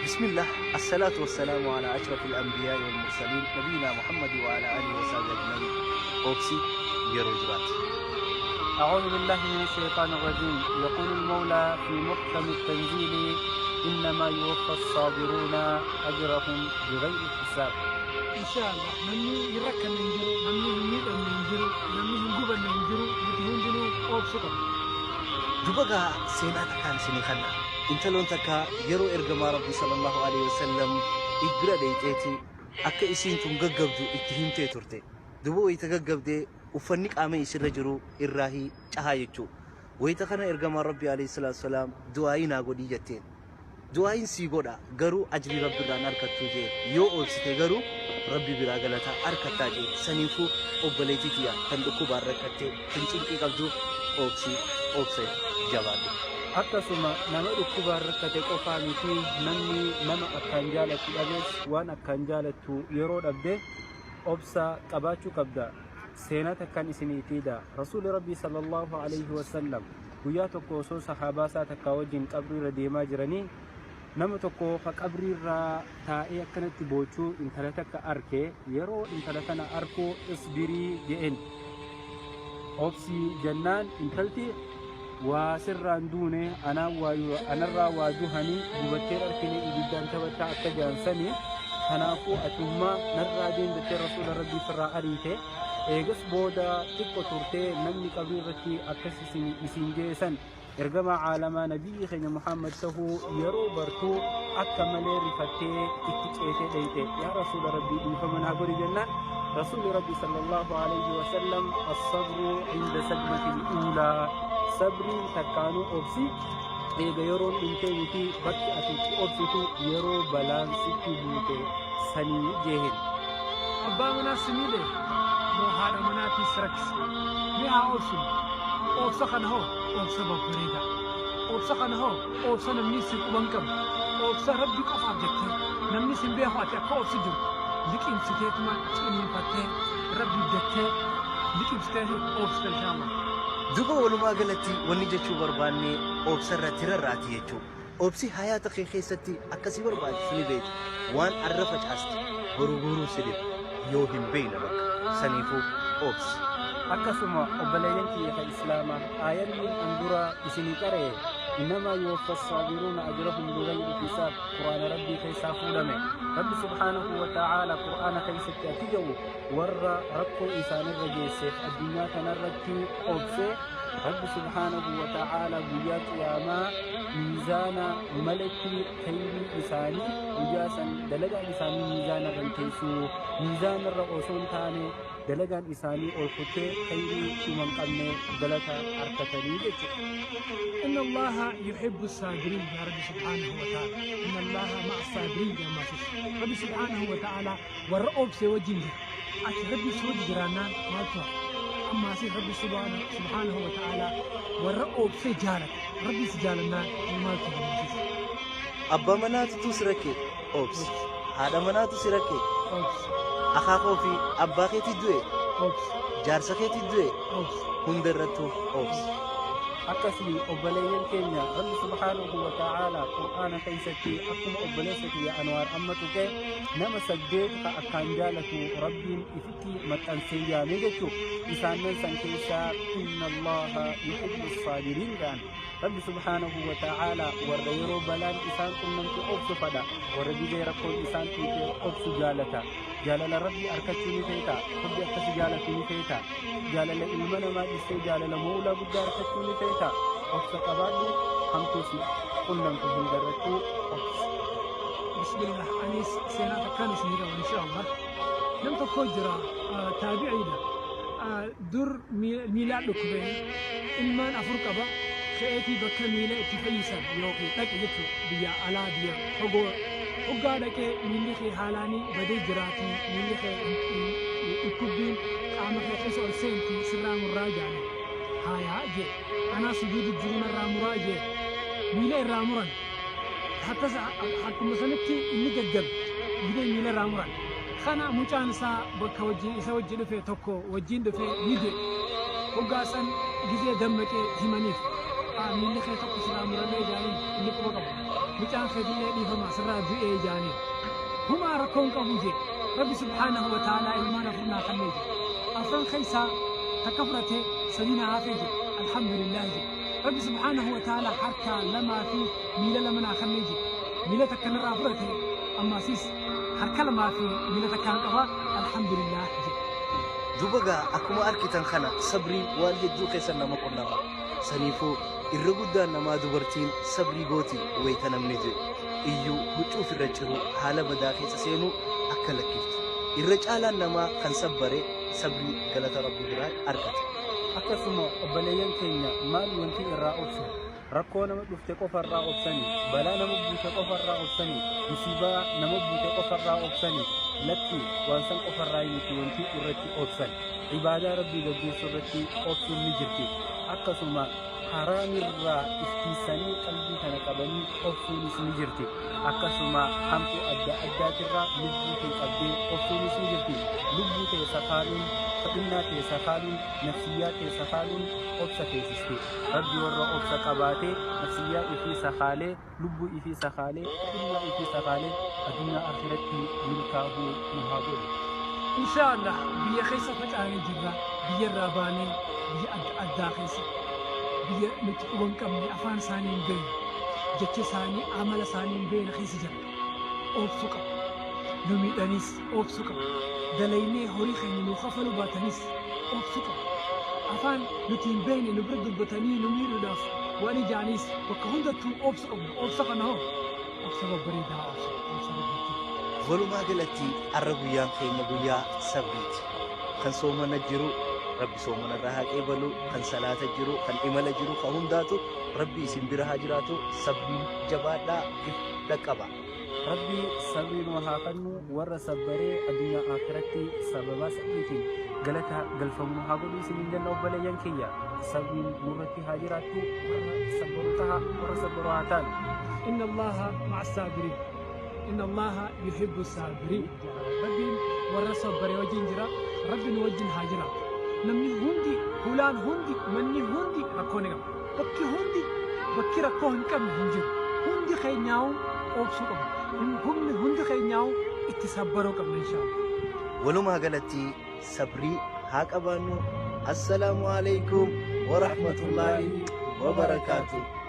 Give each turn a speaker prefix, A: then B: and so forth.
A: Bismillah, As-salaatu was-salaamu alaa ashrafil anbiyaa'i wal mursaliin nabiyyinaa Muhammadi wa alaa aalihi wa sahbihi ajma'iin. Obsi yeroo duraati.
B: أعوذ بالله من الشيطان الرجيم. يقول المولى في محكم التنزيل: إنما يوفى الصابرون أجرهم بغير حساب.
C: Insha Allah namni hin rakkanne hin jiru, namni hin miidhamne hin jiru, namni hin gubanne hin jiru. Nuti hundinuu obsu qabna.
A: Duba gaa seenaa takkaan isinii kanna. Intaloon takka yeroo ergamaa Rabbii sallallahu alaihi wasallam bira dheeyxeeti akka isiin tun gaggabdu itti himtee turte. Duba wayita gaggabdee uffanni qaama isirra jiru irraahi cahaa jechuu. Wayita kana ergamaan Rabbii alayhi salaatu wasalaam du'aayii naa godhii jetteen. Du'aayiin sii godha, garuu ajrii Rabbi irraan arkattuu jee. Yoo obsite garuu Rabbi biraa galata arkattaa jee. Saniifuu obboleettii tiyya tan dhukkubaan rakkattee, tan cinqii qabdu, obsi, obsa jabaadhu.
B: Akkasuma nama dhukkubaan rakkate qofaa miti, namni nama akkaan jaalattu dhabees, waan akkaan jaalattu yeroo dhabde obsa qabaachuu qabda. Seenaa takkaan isinii fiida. Rasuulli Rabbii sallallahu alayhi wasallam guyyaa tokko osoo sahaabaa isaa takkaa wajjin qabrii irra deemaa jiranii, nama tokko ka qabrii irra taa'ee akkanatti boochuu intala takka arke. Yeroo intala tana arkuu "Isbirii" je'en, obsii jennaan, intalti "Waa sirraan duune, anaan waa anarraa waa duhanii gubatteen arkine, ibiddaan taphattaa akka jaansanii, kanaafuu atummaa narraa deem" jettee Rasuula Rabbii sirraa ariite. Eegas booda xiqqo turtee, namni qabrii irratti akkas isin geessan ergamaa caalamaa nabiyyi keenya Muhammad tahuu yeroo bartuu, akka malee rifattee itti ceetee dheeyte. "Yaa Rasuula Rabbii, dhiifama naa godhi" jennaan, Rasuulli Rabbii sallallahu alayhi wasallam "الصبر عند الصدمة الأولى", sabriin takkaanuu obsi eega yeroon dhumtee miti, bakki ati itti obsitu yeroo balaan sitti buute sanii jehen.
C: Abbaa manaa si miidhe moo haadha manaatii si rakkise? Mee haa obsinu. Obsa kana hoo obsa babbareedaa. Obsa kana hoo obsa namni si quban qabu. Obsa Rabbi qofaaf jettee, namni sin beeku, ati akka obsi jirtu liqimsiteetuma ciniinfattee, Rabbiif jettee liqimsitee obsite inshallah.
A: Duba walumaa galatti wanni jechuu barbaanne obsa irratti rarraati jechuu. Obsi hayaata kee keessatti akkasii barbaachisu ni beektu. Waan arra facaaste boru guuruu si dhiba yoo hin beekne bakka. Saniifuu obsi.
B: Akkasuma obboleeyyan kiyya ka Islaamaa, aayanni an dura isinii qara'e "إنما يوفى الصابرون أجرهم بغير حساب" Quraana Rabbii keessaa fuudhame. Rabbi subhaanahu wa ta'aala Qur'aana keessatti akki jedhu, warra rakkoo isaanirra geesseef addunyaa kanarratti obse, Rabbi subhaanahu wa ta'aala guyyaa qiyaamaa miizaana maletti khayrii isaanii, guyyaa san dalagaan isaanii miizaana irra hin teessu, miizaana irra osoo hin taane dalagaan isaanii ol kuttee khayrii dhuma hin qabne galata arkatanii jechuudha.
C: إن الله يحب الصابرين يا ربي سبحانه وتعالى. إن الله مع الصابرين يا ماسس. ربي سبحانه وتعالى warra obse wajjin jira. Ati Rabbi si wajji jiraannaan maaltu hafa? Ammaasii Rabbi subhaanahu wa ta'ala warra obse jaalata. Rabbi si jaalannaan maaltu hafa?
A: Abbaa manaatu si rakke, obsi. Haadha manaatu si rakke,
C: Obsi.
A: Akaakoo fi abbaa keetii du'e,
C: Obsi.
A: Jaarsa keetii du'e,
C: Obsi.
A: Hunda irrattuu obsi.
B: Akkasii obboleeyyan keenya, Rabbi subhaanahu wa ta'aala Qur'aana keessatti akkuma obboleessa kiyya Anwaar amma tuqe, nama saddeet ka akkaan jaalatu Rabbiin ifitti maxxansee yaamee jechuu. Isaannan san keessaa "إن الله يحب الصابرين" jedhan. Rabbi subhaanahu wa ta'aala warra yeroo balaan isaan qunnamtu obsu fadha, warra gizee rakkoon isaan dhiite obsu jaalata. Jaalala Rabbii arkachuu ni feeta? Rabbi akkasi jaalatu ni feeta? Jaalala ilma namaa dhiistee jaalala Moolaa guddaa arkachuu ni feeta? Obsa qabaadhu, hamtuu si qunnamtu hundarrattuu obsi.
C: Bismillah, anis seenaa takkaan isinii qaba inshallah. Nam tokko jira, taabiciidha. Dur miilaa dhukkubee, ilmaan afur qaba. Ka'eetii bakka miila itti fayyisan yookiin dhaqe jechuudha, biyya alaa, biyya fagoo. Hoggaa dhaqee, miilli kee haalaanii badee jiraatii, miilli kee dhukkubbiin qaama kee keessa ol seenti, sirraa murraa jaane. Haayaa jee, anaa sujuudu jiru narraa muraa jee. Miila irraa muran. Akkas akkuma sanitti inni gaggabe gidee miila irraa muran. Kana mucaan isaa bakka wajjin isa wajji dhufe tokko wajjin dhufe ni du'e. Hoggaa san gizee dammaqee himaniif, "Miilli kee tokko sirraa muramee" jaaniin. Inni quba qabu. Mucaan keetillee dhiifama asirraa du'ee jaaniin. Humaa rakkoon qabu jee. Rabbi subhaanahu wa ta'aalaa ilmaan afur naa kennee jira. Afran keessaa takka fudhatee sadii naa hafee jira. Alhamdulillah jee. Rabbi subhaanahu wa ta'aalaa harka lamaa fi miila lama naa kennee jira. Miila takka narraa fudhatee ammaasis harka lamaa fi miila takkaan qaba. Alhamdulillah jee.
A: Duuba gaa akkuma argitan kana sabriin waan hedduu keessa nama qunnama. Saniifuu irra guddaan namaa dubartiin sabrii gooti wayita namni du'e. Iyyuu huccuu ofirra ciru haala badaa keessa seenuu akka lakkiftu. Irra caalaan namaa kan sabbare sabrii galata Rabbi biraa argata.
B: Akkasuma obboleeyyan keenya maal wanti irraa obsan? Rakkoo nama dhufte qofarraa obsanii, balaa nama buute qofarraa obsanii, musiibaa nama buute qofarraa obsanii, lakki waan san qofarraa miti wanti irratti obsan. Ibaadaa Rabbii gaggeessuu irratti obsuun ni jirti. Akkasuma haraamirraa iftiisanii qalbii kana qabanii obsuunis ni jirti. Akkasuma hamtuu adda addaatirraa lubbuu kee qabdee obsuunis ni jirti. Lubbuu kee sakaaluun, fedhinnaa kee sakaaluun, nafsiyyaa kee sakaaluun obsa teessisti. Rabbi warra obsa qabaatee nafsiyyaa ifii sakaalee, lubbuu ifii sakaalee, fedhinnaa ifii sakaalee addunyaa akhiratti milkaa'uu nu haa godhu.
C: Inshaallah biyya keessa facaanee jirra. Biyya irraa baanee biyya adda addaa keessa biyya nuti quba hin qabne afaan isaanii hin beekne jecha isaanii amala isaanii hin beekne keessa jirra. Obsuu qaba. Nu miidhanis obsuu qaba. Dalaynee horii keenya nu kafaluu baatanis obsuu qaba. Afaan nuti hin beekne nu bira dubbatanii nu miidhuudhaaf waan ijaanis bakka hundattuu obsuu qabna. Obsa kana hoo obsa babbareedaa obsa obsa rabbiitti.
A: Walumaa galatti har'a guyyaan keenya guyyaa sabriiti. Kan soomana jiru Rabbi soomana irraa haa qeebalu, kan salaata jiru, kan imala jiru, kan hundaatu Rabbi isin bira haa jiraatu. Sabriin jabaadhaa if dhaqqaba.
B: Rabbi sabrii nu haa kennu warra sabbaree addunyaa akhiratti sababa sabriitiin galata galfamu nu haa godhu isiniin jenna obboleeyyan kiyya. Sabriin nurratti haa jiraattu warra sabbaru taha warra sabbaru haa taanu.
C: إن الله مع الصابرين إن الله يحب الصابرين ربي ورا صبر وجن جرا ربي نوجن هاجرا نمني هندي هولان هندي مني هندي ركوني قم بكي هندي بكي ركوهن كم هنجر هندي خينياو أوبسو قم هم هندي خينياو اتسبروا قم إن شاء الله.
A: Walumaa galatti sabrii haa qabaannu. Assalaamu alaikum wa rahmatullaahi wa barakaatuh.